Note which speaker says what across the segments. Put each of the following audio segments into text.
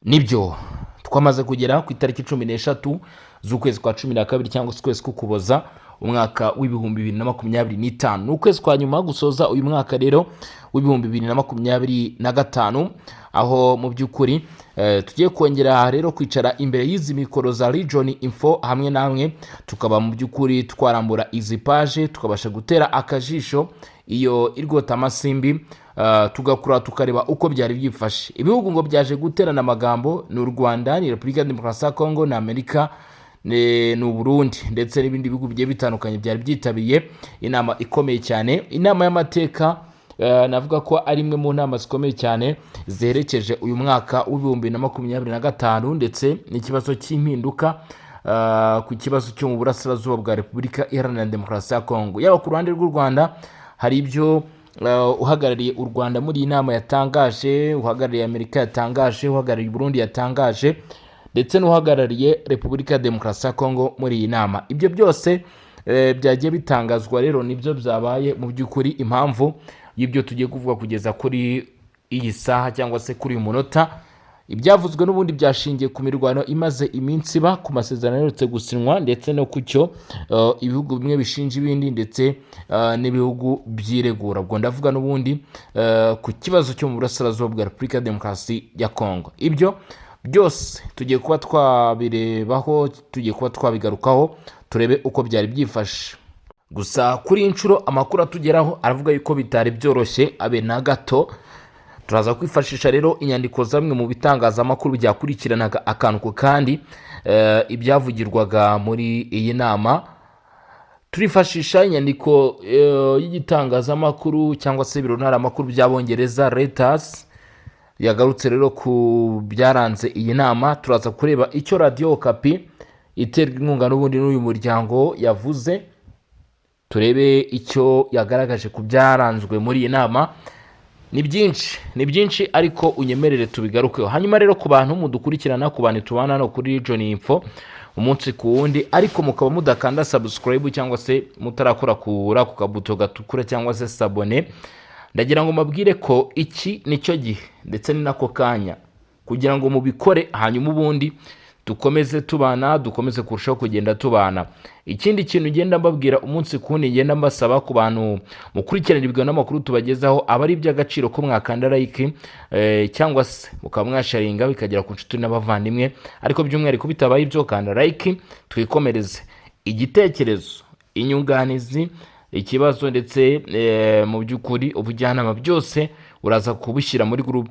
Speaker 1: Nibyo, twamaze kugera ku itariki 13 z'ukwezi kwa 12, cyangwa se ukwezi k'Ukuboza, umwaka wa 2025. Ni ukwezi kwa nyuma gusoza uyu mwaka rero wa 2025, aho mu by'ukuri tugiye kongera rero kwicara imbere y'izi mikoro za Region Info hamwe namwe, tukaba mu by'ukuri twarambura izi paje, tukabasha gutera akajisho iyo irwota amasimbi, tugakura tukareba uko byari byifashe. Ibihugu ngo byaje guterana amagambo ni u Rwanda, ni Repubulika ya Demokarasi ya Kongo, ni Amerika, ni Uburundi ndetse n'ibindi bihugu bigiye bitandukanye byari byitabiriye inama ikomeye cyane, inama y'amateka. Navuga ko ari imwe mu nama zikomeye cyane ziherekeje uyu mwaka wa 2025, ndetse n'ikibazo cy'impinduka ku kibazo cyo mu burasirazuba bwa Repubulika Iharanira Demokarasi ya Kongo. Yaba ku ruhande rw'u Rwanda, hari ibyo uhagarariye u Rwanda muri iyi nama yatangaje, uhagarariye Amerika yatangaje, uhagarariye Burundi yatangaje, ndetse n'uhagarariye Repubulika ya Demokarasi ya Kongo muri iyi nama. Ibyo byose byagiye bitangazwa rero nibyo byabaye mu by'ukuri impamvu y'ibyo tugiye kuvuga kugeza kuri iyi saha cyangwa se kuri uyu munota. Ibyavuzwe n'ubundi byashingiye ku mirwano imaze iminsi iba, ku masezerano aherutse gusinywa, ndetse no ku cyo ibihugu bimwe bishinja ibindi, ndetse n'ibihugu byiregura. Ubwo ndavuga n'ubundi ku kibazo cyo mu burasirazuba bwa Repubulika ya Demokarasi ya Kongo. Ibyo byose tugiye kuba twabirebaho, tugiye kuba twabigarukaho, turebe uko byari byifashe. Gusa kuri iyi nshuro amakuru atugeraho aravuga yuko bitari byoroshye abe na gato. Turaza kwifashisha rero inyandiko zamwe mu bitangazamakuru byakurikiranaga akantu ku kandi ibyavugirwaga muri iyi nama. Turifashisha inyandiko y'igitangazamakuru cyangwa se ibiro ntaramakuru by'Abongereza Reuters yagarutse rero ku byaranze iyi nama. Turaza kureba icyo Radiyo Okapi iterwa inkunga n'ubundi n'uyu muryango yavuze, turebe icyo yagaragaje ku byaranzwe muri iyi nama. Ni byinshi, ni byinshi, ariko unyemerere tubigarukeho. Hanyuma rero ku bantu mudukurikirana, ku bantu tubana no kuri Region Info umunsi ku wundi, ariko mukaba mudakanda subscribe cyangwa se mutarakora kuri ako kabuto gatukura cyangwa se s'abonner, ndagira ngo mbabwire ko iki nicyo gihe ndetse ni nako kanya kugira ngo mubikore, hanyuma ubundi dukomeze tubana, dukomeze kurushaho kugenda tubana. Ikindi kintu ngenda mbabwira umunsi ku wundi, ngenda mbasaba ku bantu mukurikirana ibiganiro n'amakuru tubagezaho, aba ari iby'agaciro ko mwakanda like cyangwa se mukaba mwasharinga bikagera ku nshuti n'abavandimwe. Ariko by'umwihariko bitabaye ibyo, kanda like twikomereze. Igitekerezo, inyunganizi, ikibazo, ndetse mu by'ukuri ubujyanama, byose uraza kubishyira muri group,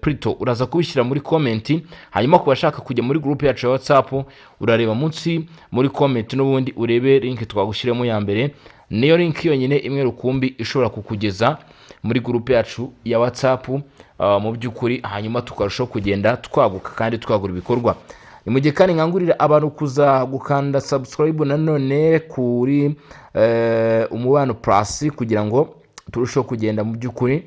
Speaker 1: plutôt uraza kubishyira muri comment. Hanyuma ku bashaka kujya muri group yacu ya WhatsApp, urareba munsi muri comment n'ubundi urebe link twagushyiremo ya mbere. Niyo link yonyine imwe rukumbi ishobora kukugeza muri group yacu ya WhatsApp mu by'ukuri, hanyuma tukarushaho kugenda twaguka kandi twagura ibikorwa. Ni mu gihe kandi nkangurira abantu kuza gukanda subscribe nanone kuri Umubano Plus, kugira ngo turusheho kugenda mu by'ukuri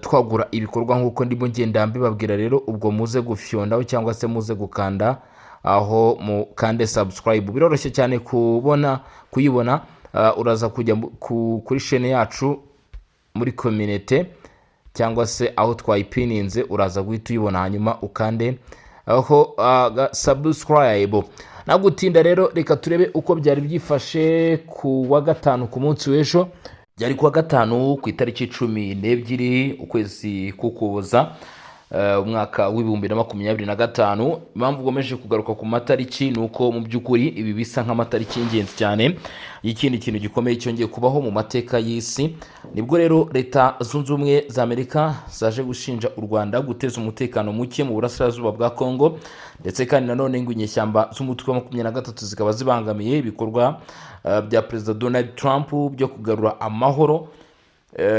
Speaker 1: twagura ibikorwa nk'uko ndimo ngenda mbibabwira. Rero ubwo muze gufyondaho cyangwa se muze gukanda aho mukande subscribe. Biroroshye cyane kubona kuyibona. Uraza kujya kuri chaîne yacu muri community cyangwa se aho twayipininze, uraza guhita uyibona, hanyuma ukande aho subscribe. Nagutinda rero, reka turebe uko byari byifashe ku wa gatanu, ku munsi w'ejo. Byari ku wa gatanu ku itariki 12 ukwezi k'Ukuboza, umwaka wa 2025. Impamvu ukomeje kugaruka ku matariki ni uko mu by'ukuri ibi bisa nk'amatariki y'ingenzi cyane y'ikindi kintu gikomeye cyongeye kubaho mu mateka y'isi. Nibwo rero Leta Zunze Ubumwe za Amerika zaje gushinja u Rwanda guteza umutekano muke mu burasirazuba bwa Kongo, ndetse kandi nanone ngo inyeshyamba z'umutwe wa 23 zikaba zibangamiye ibikorwa bya Perezida Donald Trump byo kugarura amahoro.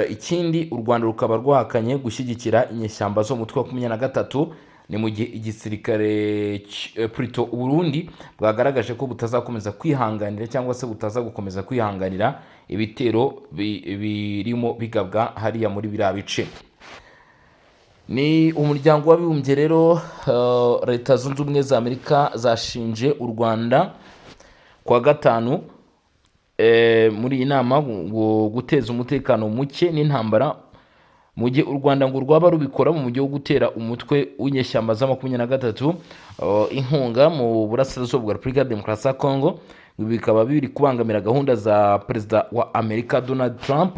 Speaker 1: Ikindi u Rwanda rukaba rwahakanye gushyigikira inyeshyamba zo mu mutwe wa 23. Ni mu gihe igisirikare plutôt Uburundi bwagaragaje ko butazakomeza kwihanganira cyangwa se butaza gukomeza kwihanganira ibitero birimo bigabwa hariya muri biriya bice. Ni Umuryango w'Abibumbye rero, Leta Zunze Ubumwe za Amerika zashinje u Rwanda kuwa gatanu muri iyi nama ngo guteza umutekano muke n'intambara. Mu gihe u Rwanda ngo rwaba rubikora mu mujyi wo gutera umutwe w'inyeshyamba za 23 inkunga mu burasirazuba bwa Repubulika ya Demokarasi ya Kongo, ibi bikaba biri kubangamira gahunda za Perezida wa Amerika Donald Trump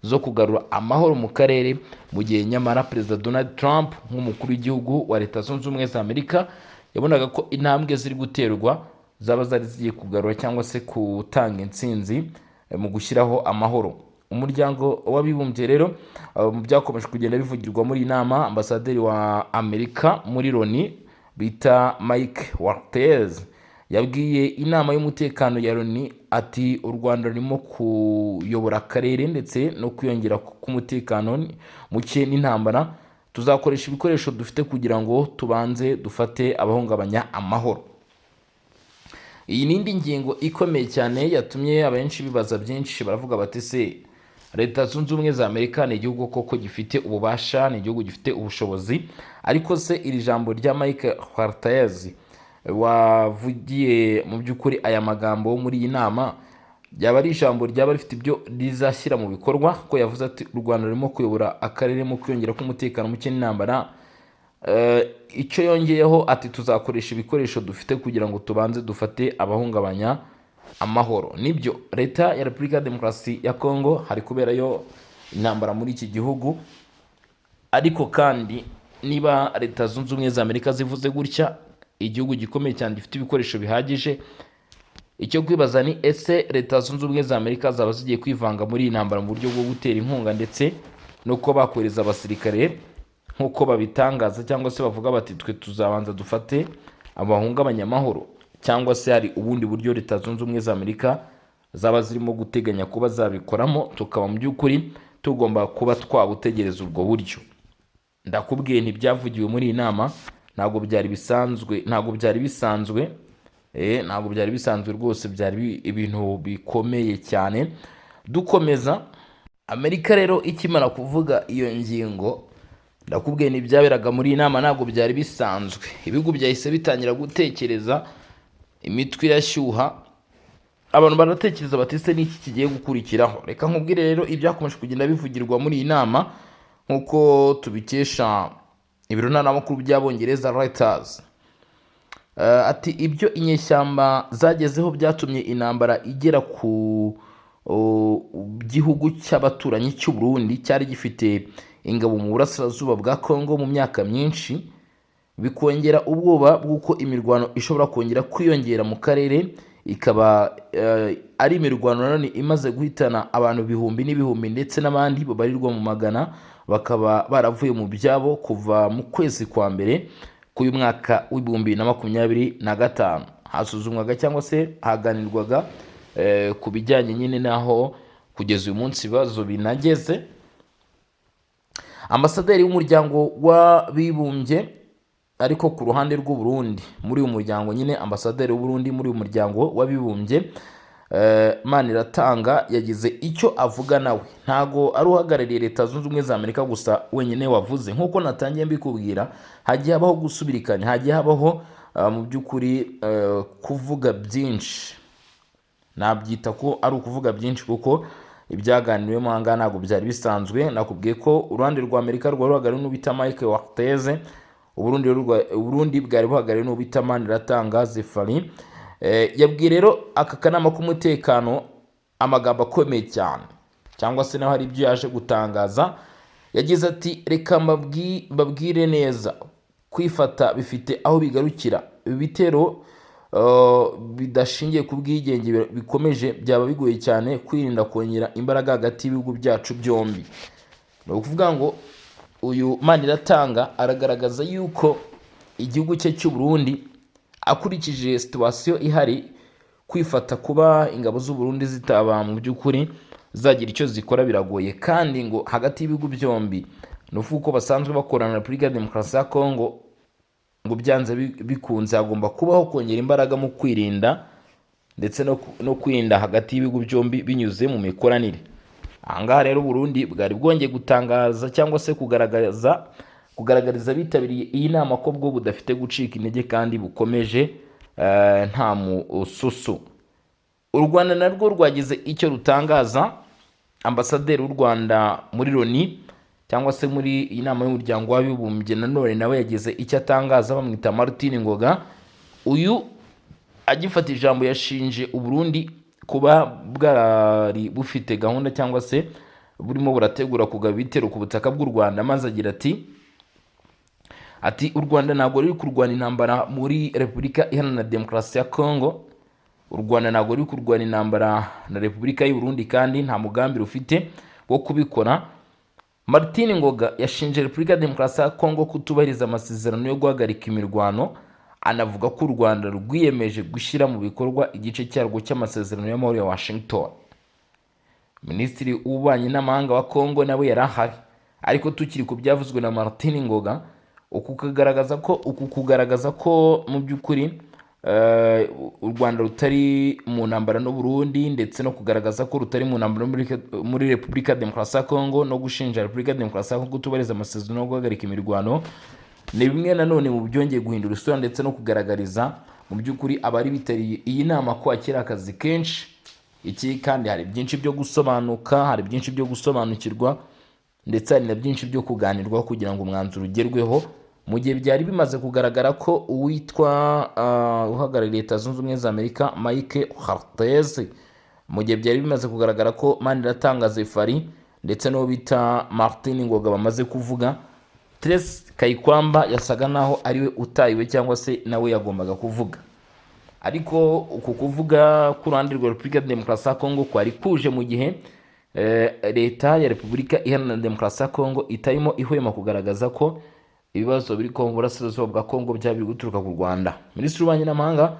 Speaker 1: zo kugarura amahoro mu karere. Mu gihe nyamara Perezida Donald Trump nk'umukuru w'igihugu wa Leta Zunze Ubumwe za Amerika yabonaga ko intambwe ziri guterwa zaba zari zigiye kugarura cyangwa se gutanga intsinzi mu gushyiraho amahoro. Umuryango w'Abibumbye rero, mu byakomeje kugenda bivugirwa muri iyi nama, ambasaderi wa Amerika muri Loni bita Mike Waltz yabwiye inama y'umutekano ya Loni ati: "U Rwanda rurimo kuyobora akarere ndetse no kwiyongera k'umutekano muke n'intambara. Tuzakoresha ibikoresho dufite kugira ngo tubanze dufate abahungabanya amahoro." Iyi ni indi ngingo ikomeye cyane yatumye abenshi bibaza byinshi. Baravuga bati: "Se Leta Zunze Ubumwe za Amerika ni igihugu koko gifite ububasha, ni igihugu gifite ubushobozi, ariko se iri jambo rya Mike Waltz wavugiye mu by'ukuri aya magambo muri iyi nama ryaba ari ijambo ryaba rifite ibyo rizashyira mu bikorwa?" Ko yavuze ati: "U Rwanda rurimo kuyobora akarere mu kwiyongera k'umutekano muke n'intambara." Icyo yongeyeho ati: "Tuzakoresha ibikoresho dufite kugira ngo tubanze dufate abahungabanya amahoro." Nibyo, Leta ya Repubulika ya Demokarasi ya Kongo hari kuberayo intambara muri iki gihugu, ariko kandi niba Leta Zunze Ubumwe za Amerika zivuze gutya, igihugu gikomeye cyane gifite ibikoresho bihagije, icyo kwibaza ni: ese Leta Zunze Ubumwe za Amerika zaba zigiye kwivanga muri iyi ntambara mu buryo bwo gutera inkunga ndetse no kuba bakohereza abasirikare nk'uko babitangaza, cyangwa se bavuga bati: "Twe tuzabanza dufate abahungabanya amahoro"? Cyangwa se hari ubundi buryo Leta Zunze Ubumwe za Amerika zaba zirimo guteganya kuba zabikoramo, tukaba mu by'ukuri tugomba kuba twabutegereza ubwo buryo? Ndakubwiye, ntibyavugiwe muri iyi nama ntabwo byari bisanzwe, ntabwo byari bisanzwe, ntabwo byari bisanzwe rwose, byari ibintu bikomeye cyane. Dukomeza, Amerika rero ikimara kuvuga iyo ngingo, ndakubwiye, ntibyaberaga muri iyi nama ntabwo byari bisanzwe. Ibihugu byahise bitangira gutekereza, imitwe irashyuha, abantu baratekereza bati: "Se n'iki kigiye gukurikiraho?" Reka nkubwire rero ibyakomeje kugenda bivugirwa muri iyi nama nk'uko tubikesha ibiro ntaramakuru by'Abongereza Reuters. Ati ibyo inyeshyamba zagezeho byatumye intambara igera ku gihugu cy'abaturanyi cy'u Burundi cyari gifite ingabo mu burasirazuba bwa Congo mu myaka myinshi, bikongera ubwoba bw'uko imirwano ishobora kongera kwiyongera mu karere, ikaba ari imirwano nanone imaze guhitana abantu ibihumbi n'ibihumbi, ndetse n'abandi babarirwa mu magana bakaba baravuye mu byabo kuva mu kwezi kwa mbere k'uyu mwaka wa 2025. Hasuzumwaga cyangwa se haganirwaga ku bijyanye nyine n'aho kugeza uyu munsi ibibazo binageze. Ambasaderi w'Umuryango w'Abibumbye, ariko ku ruhande rw'u Burundi muri uyu muryango nyine, ambasaderi w'u Burundi muri uyu Muryango w'Abibumbye Maniratanga yagize icyo avuga nawe. Ntago ari uhagarariye Leta Zunze Ubumwe za Amerika gusa wenyine wavuze. Nk'uko natangiye mbikubwira, hagiye habaho gusubirikanya, hagiye habaho mu by'ukuri kuvuga byinshi. Nabyita ko ari ukuvuga byinshi kuko ibyaganiriwemo aha ngaha ntabwo byari bisanzwe. Nakubwiye ko uruhande rwa Amerika rwari ruhagarariwe n'uwita Mike Waltz, Uburundi bwari buhagarariwe n'uwita Maniratanga Zefari. Yabwiye rero aka kanama k'umutekano amagambo akomeye cyane, cyangwa se naho hari ibyo yaje gutangaza. Yagize ati: "Reka mbabwire neza, kwifata bifite aho bigarukira. Ibi bitero bidashingiye ku bwigenge bikomeje, byaba bigoye cyane kwirinda kongera imbaraga hagati y'ibihugu byacu byombi." Ni ukuvuga ngo uyu Maniratanga aragaragaza yuko igihugu cye cy'u Burundi, akurikije situation ihari, kwifata kuba ingabo z'u Burundi zitaba mu by'ukuri zagira icyo zikora biragoye, kandi ngo hagati y'ibihugu byombi, ni ukuvuga uko basanzwe bakorana na Repubulika ya Demokarasi ya Kongo, ngo byanze bikunze hagomba kubaho kongera imbaraga mu kwirinda ndetse no kwirinda hagati y'ibihugu byombi binyuze mu mikoranire. Ahangaha rero Burundi bwari bwongeye gutangaza cyangwa se kugaragariza abitabiriye iyi nama ko bwo budafite gucika intege kandi bukomeje nta mususu. U Rwanda narwo rwagize icyo rutangaza. Ambasaderi w'u Rwanda muri Loni cyangwa se muri iyi nama y'Umuryango w'Abibumbye, nanone nawe yagize icyo atangaza. Bamwita Martin Ngoga. Uyu agifata ijambo yashinje Uburundi kuba bwari bufite gahunda cyangwa se burimo burategura kugaba ibitero ku butaka bw'u Rwanda, maze agira ati: "U Rwanda ntabwo ruri kurwana intambara muri Repubulika Iharanira Demokarasi ya Kongo. U Rwanda ntabwo ruri kurwana intambara na Repubulika y'u Burundi, kandi nta mugambi rufite wo kubikora." Martin Ngoga yashinje Repubulika ya Demokarasi ya Kongo kutubahiriza amasezerano yo guhagarika imirwano, anavuga ko u Rwanda rwiyemeje gushyira mu bikorwa igice cyarwo cy'amasezerano y'amahoro ya Washington. Minisitiri w'Ububanyi n'Amahanga wa Kongo nawe yari ahari. Ariko tukiri ku byavuzwe na Martin Ngoga, uku kugaragaza ko mu by'ukuri u Rwanda rutari mu ntambara n'u Burundi, ndetse no kugaragaza ko rutari mu ntambara muri Repubulika ya Demokarasi ya Kongo, no gushinja Repubulika ya Demokarasi ya Kongo kutubahiriza amasezerano yo guhagarika imirwano, ni bimwe nanone mu byongeye guhindura isura ndetse no kugaragariza mu by'ukuri abari bitabiriye iyi nama ko hakiri akazi kenshi. Iki kandi hari byinshi byo gusobanuka, hari byinshi byo gusobanukirwa, ndetse hari na byinshi byo kuganirwaho kugira ngo umwanzuro ugerweho, mu gihe byari bimaze kugaragara ko uwitwa uhagarariye Leta Zunze Ubumwe za Amerika, Mike Hartez, mu gihe byari bimaze kugaragara ko Maniratanga Zefari ndetse n'uwo bita Martin Ngoga bamaze kuvuga, Thérèse Kayikwamba yasaga naho ariwe utayiwe cyangwa se nawe yagombaga kuvuga. Ariko uku kuvuga ku ruhande rwa Repubulika ya Demokarasi ya Kongo kwari kuje mu gihe Leta ya Repubulika Iharanira Demokarasi ya Kongo itarimo ihwema kugaragaza ko ibibazo biri mu burasirazuba bwa Kongo byaba biri guturuka ku Rwanda. Minisitiri w'Ububanyi n'Amahanga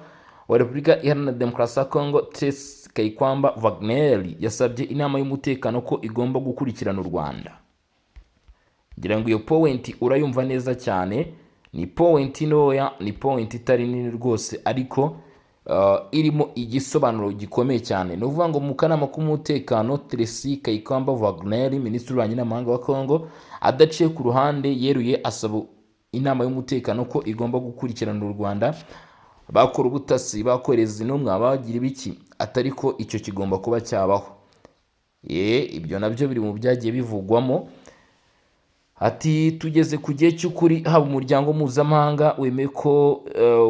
Speaker 1: wa Repubulika Iharanira Demokarasi ya Kongo, Thérèse Kayikwamba Wagner, yasabye inama y'umutekano ko igomba gukurikirana u Rwanda. Ngira ngo iyo point urayumva neza cyane. Ni point ntoya, ni point itari nini rwose, ariko irimo igisobanuro gikomeye cyane. Ni ukuvuga ngo mu kanama k'umutekano, Thérèse Kayikwamba Wagner, minisitiri w'ububanyi n'amahanga wa Congo, adaciye ku ruhande yeruye asaba inama y'umutekano ko igomba gukurikirana u Rwanda, bakora ubutasi, bakohereza intumwa, bagira ibiki, atari ko icyo kigomba kuba cyabaho. Ye, ibyo nabyo biri mu byagiye bivugwamo. Ati: "Tugeze ku gihe cy'ukuri, haba umuryango mpuzamahanga wemeye ko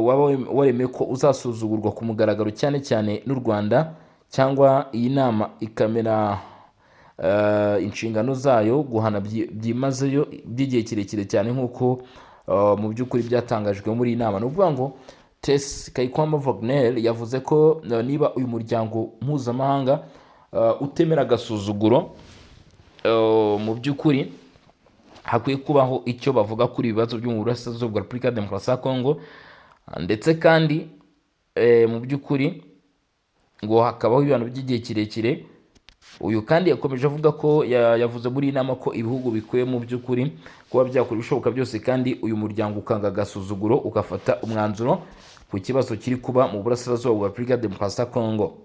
Speaker 1: waba waremeye ko uzasuzugurwa ku mugaragaro cyane cyane n'u Rwanda, cyangwa iyi nama ikamera inshingano zayo guhana byimazeyo by'igihe kirekire cyane, nk'uko mu by'ukuri byatangajwe muri iyi nama." Ni ukuvuga ngo Thérèse Kayikwamba Wagner yavuze ko niba uyu muryango mpuzamahanga utemera agasuzuguro, mu by'ukuri hakwiye kubaho icyo bavuga kuri ibi bibazo byo mu burasirazuba bwa Repubulika ya Demokarasi ya Kongo, ndetse kandi mu by'ukuri ngo hakabaho ibihano by'igihe kirekire. Uyu kandi yakomeje avuga ko yavuze muri iyi nama ko ibihugu bikwiye mu by'ukuri kuba byakora ibishoboka byose, kandi uyu muryango ukanga agasuzuguro, ugafata umwanzuro ku kibazo kiri kuba mu burasirazuba bwa Repubulika ya Demokarasi ya Kongo.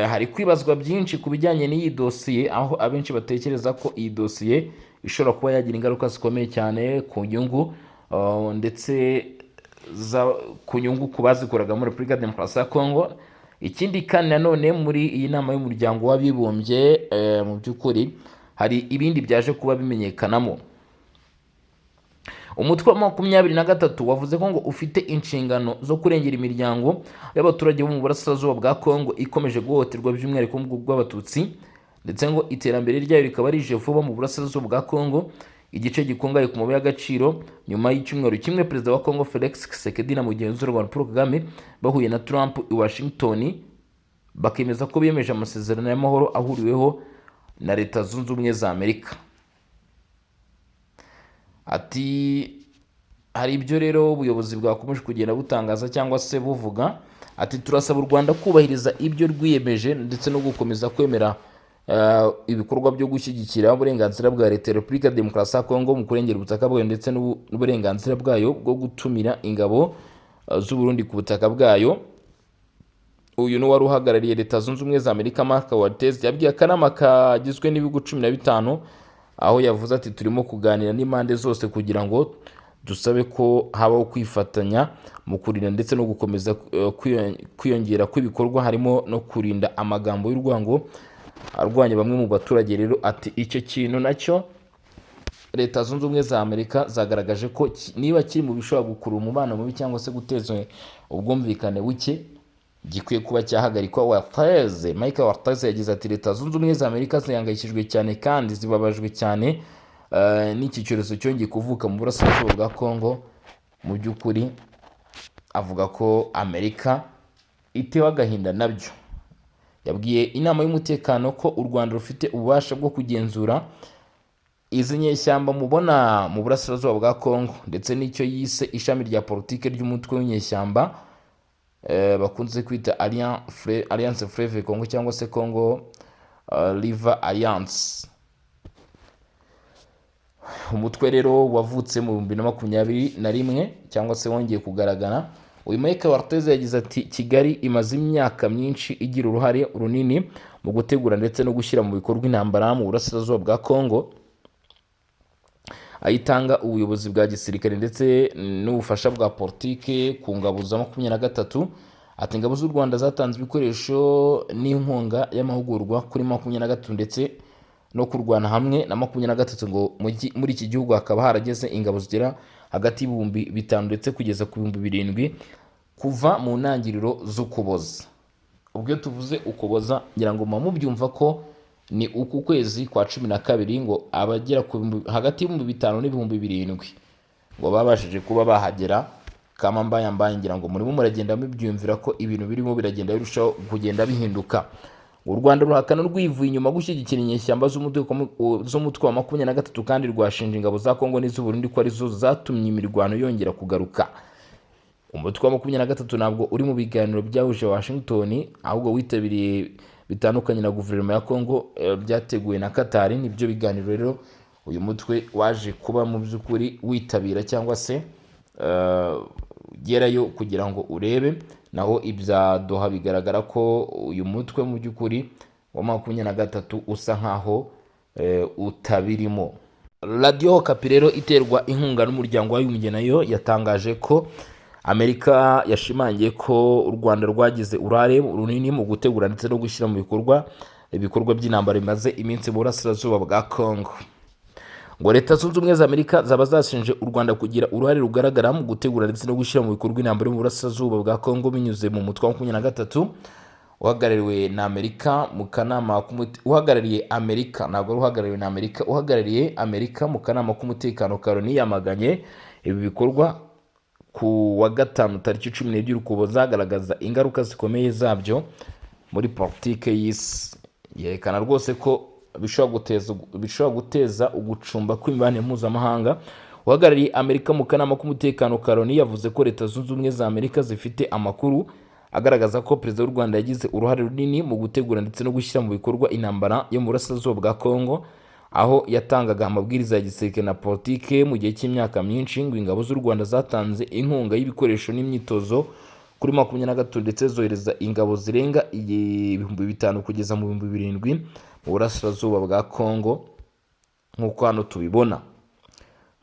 Speaker 1: Hari kwibazwa byinshi ku bijyanye n'iyi dosiye, aho abenshi batekereza ko iyi dosiye ishobora kuba yagira ingaruka zikomeye cyane ku nyungu ndetse ku nyungu ku bazikoraga muri Repubulika ya Demokarasi ya Kongo. Ikindi kandi nanone muri iyi nama y'Umuryango w'Abibumbye, mu by'ukuri hari ibindi byaje kuba bimenyekanamo. Umutwe wa 23 wavuze ko ngo ufite inshingano zo kurengera imiryango y'abaturage bo mu burasirazuba bwa Kongo ikomeje guhohoterwa, by'umwihariko mu bwoko bw'Abatutsi, ndetse ngo iterambere ryayo rikaba rije vuba mu burasirazuba bwa Kongo, igice gikungahaye ku mabuye y'agaciro. Nyuma y'icyumweru kimwe perezida wa Kongo Felix Tshisekedi na mugenzi w'u Rwanda Paul Kagame bahuye na Trump i Washington, bakemeza ko biyemeje amasezerano y'amahoro ahuriweho na Leta Zunze Ubumwe za Amerika. Ati hari ibyo rero ubuyobozi bwakomeje kugenda butangaza cyangwa se buvuga. Ati: "Turasaba u Rwanda kubahiriza ibyo rwiyemeje ndetse no gukomeza kwemera ibikorwa byo gushyigikira uburenganzira bwa Leta ya Repubulika ya Demokarasi ya Kongo mu kurengera ubutaka bwayo, ndetse n'uburenganzira bwayo bwo gutumira ingabo z'u Burundi ku butaka bwayo." Uyu ni uwari uhagarariye Leta Zunze Ubumwe za Amerika, Mark Walters, yabwiye akanama kagizwe n'ibihugu 15, aho yavuze ati: "Turimo kuganira n'impande zose kugira ngo dusabe ko habaho kwifatanya mu kurinda ndetse no gukomeza kwiyongera kw'ibikorwa, harimo no kurinda amagambo y'urwango arwanya bamwe mu baturage." Rero ati icyo kintu nacyo Leta Zunze Ubumwe za Amerika zagaragaje ko niba kiri mu bishobora gukurura umubano mubi cyangwa se guteza ubwumvikane buke, gikwiye kuba cyahagarikwa. Waltz, Michael Waltz, yagize ati: "Leta Zunze Ubumwe za Amerika zihangayikishijwe cyane kandi zibabajwe cyane n'iki cyorezo cyongeye kuvuka mu burasirazuba bwa Congo." Mu by'ukuri avuga ko Amerika itewe agahinda nabyo. Yabwiye inama y'umutekano ko u Rwanda rufite ububasha bwo kugenzura izi nyeshyamba mubona mu burasirazuba bwa Congo, ndetse n'icyo yise ishami rya politiki ry'umutwe w'inyeshyamba bakunze kwita Alliance Fleuve Congo cyangwa se Congo River Alliance. Umutwe rero wavutse mu 2021 cyangwa se wongeye kugaragara. Uyu Mike Waltz yagize ati: "Kigali imaze imyaka myinshi igira uruhare runini mu gutegura ndetse no gushyira mu bikorwa intambara mu burasirazuba bwa Congo, ayitanga ubuyobozi bwa gisirikare ndetse n'ubufasha bwa politike ku ngabo za 23." Ati: "Ingabo z'u Rwanda zatanze ibikoresho n'inkunga y'amahugurwa kuri 23 ndetse no kurwana hamwe na 23." Ngo muri iki gihugu hakaba harageze ingabo zigera hagati y'ibihumbi 5 ndetse kugeza ku 7,000 kuva mu ntangiriro z'Ukuboza. Ubwo iyo tuvuze Ukuboza, ngira ngo muba mubyumva ko ni uku kwezi kwa 12. Ngo abagera ku hagati y'ibihumbi 5 n'ibihumbi 7 ngo babashije kuba bahagera. Kama mbaya mbaye, ngira ngo murimo muragenda mubyumvira ko ibintu birimo biragenda birushaho kugenda bihinduka. U Rwanda ruhakana rwivuye inyuma gushyigikira inyeshyamba z'umutwe wa 23, kandi rwashinja ingabo za Kongo n'iz'Uburundi ko arizo zatumye imirwano yongera kugaruka. Umutwe wa 23 ntabwo uri mu biganiro byahuje Washington, ahubwo witabiriye bitandukanye na guverinoma ya Kongo, byateguwe na Qatar. Nibyo biganiro rero uyu mutwe waje kuba mu by'ukuri witabira cyangwa se ugerayo kugira ngo urebe. Naho ibya Doha, bigaragara ko uyu mutwe mu by'ukuri wa 23 usa nkaho utabirimo. Radiyo Okapi rero iterwa inkunga n'Umuryango w'Abibumbye nayo yatangaje ko Amerika yashimangiye ko u Rwanda rwagize uruhare runini mu gutegura ndetse no gushyira mu bikorwa ibikorwa by'intambara bimaze iminsi mu burasirazuba bwa Congo. Ngo Leta Zunze Ubumwe za Amerika zaba zashinje u Rwanda kugira uruhare rugaragara mu gutegura ndetse no gushyira mu bikorwa intambara yo mu burasirazuba bwa Congo binyuze mu mutwe wa 23 uhagarariwe na Amerika mu kanama uhagarariye Amerika, ntabwo ari uhagarariwe na Amerika, uhagarariye Amerika mu kanama k'umutekano ka Loni. Yamaganye ibi bikorwa ku wa gatanu tariki 12 Ukuboza, agaragaza ingaruka zikomeye zabyo muri politike y'isi. Yerekana rwose ko bishobora guteza ugucumba kw'imibanire mpuzamahanga. Uhagarariye Amerika mu kanama k'umutekano ka Loni yavuze ko Leta Zunze Ubumwe za Amerika zifite amakuru agaragaza ko perezida w'u Rwanda yagize uruhare runini mu gutegura ndetse no gushyira mu bikorwa intambara yo mu burasirazuba bwa Congo, aho yatangaga amabwiriza ya gisirikare na politike mu gihe cy'imyaka myinshi. Ngo ingabo z'u Rwanda zatanze inkunga y'ibikoresho n'imyitozo kuri 23 ndetse zohereza ingabo zirenga 5,000 kugeza mu 7,000 mu burasirazuba bwa Congo, nk'uko hano tubibona.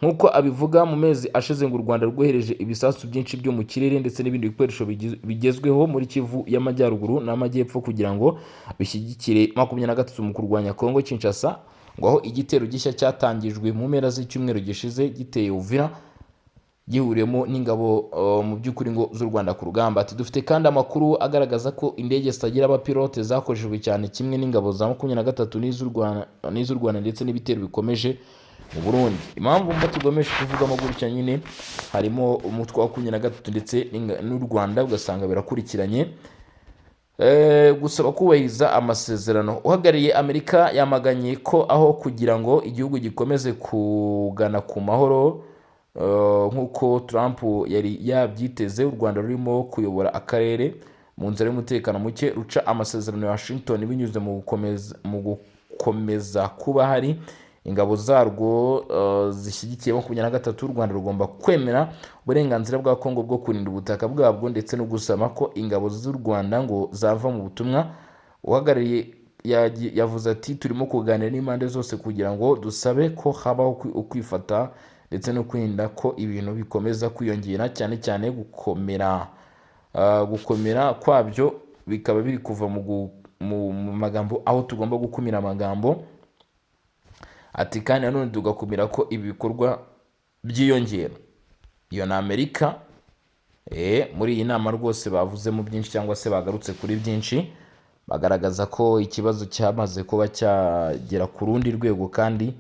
Speaker 1: Nk'uko abivuga, mu mezi ashize ngo u Rwanda rwohereje ibisasu byinshi byo mu kirere ndetse n'ibindi bikoresho bigezweho muri Kivu y'Amajyaruguru n'Amajyepfo kugira ngo bishyigikire 23 mu kurwanya Kongo Kinshasa. Ngo aho igitero gishya cyatangijwe mu mpera z'icyumweru gishize giteye Uvira, gihuriyemo n'ingabo mu by'ukuri ngo z'u Rwanda ku rugamba. Ati: "Dufite kandi amakuru agaragaza ko indege zitagira abapilote zakoreshejwe cyane, kimwe n'ingabo za 23 n'iz'u Rwanda ndetse n'ibitero bikomeje mu Burundi." Impamvu mba tugomeje kuvugamo gutya nyine, harimo umutwe wa 23 ndetse n'u Rwanda, ugasanga birakurikiranye. Gusaba kubahiriza amasezerano. Uhagarariye Amerika yamaganye ko aho kugira ngo igihugu gikomeze kugana ku mahoro, nk'uko Trump yari yabyiteze, u Rwanda rurimo kuyobora akarere mu nzira y'umutekano muke, ruca amasezerano ya Washington binyuze mu gukomeza kuba hari ingabo zarwo zishyigikiye 23. U Rwanda rugomba kwemera uburenganzira bwa Kongo bwo kurinda ubutaka bwabwo ndetse no gusaba ko ingabo z'u Rwanda ngo zava mu butumwa. Uhagarariye yavuze ati: "Turimo kuganira n'impande zose kugira ngo dusabe ko habaho ukwifata ndetse no kwirinda ko ibintu bikomeza kwiyongera, cyane cyane gukomera kwabyo bikaba biri kuva mu magambo, aho tugomba gukumira amagambo." Ati kandi nanone tugakumira ko ibi bikorwa byiyongera. Iyo ni Amerika. Muri iyi nama rwose bavuzemo byinshi cyangwa se bagarutse kuri byinshi, bagaragaza ko ikibazo cyamaze kuba cyagera ku rundi rwego kandi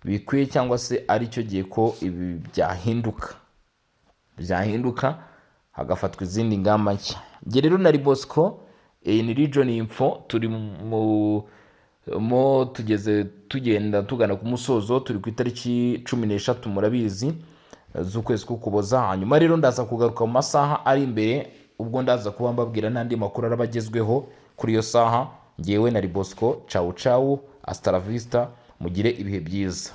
Speaker 1: bikwiye cyangwa se ari cyo gihe ko ibi byahinduka hagafatwa izindi ngamba nshya. Njye rero nari Bosco, iyi ni Region Info. Turi mu tugeze tugenda tugana ku musozo, turi ku itariki 13, murabizi, z'ukwezi k'Ukuboza. Hanyuma rero ndaza kugaruka mu masaha ari imbere, ubwo ndaza kuba mbabwira n'andi makuru araba agezweho kuri iyo saha. Ngewe na Bosco, cawu cawu, hasta la vista, mugire ibihe byiza.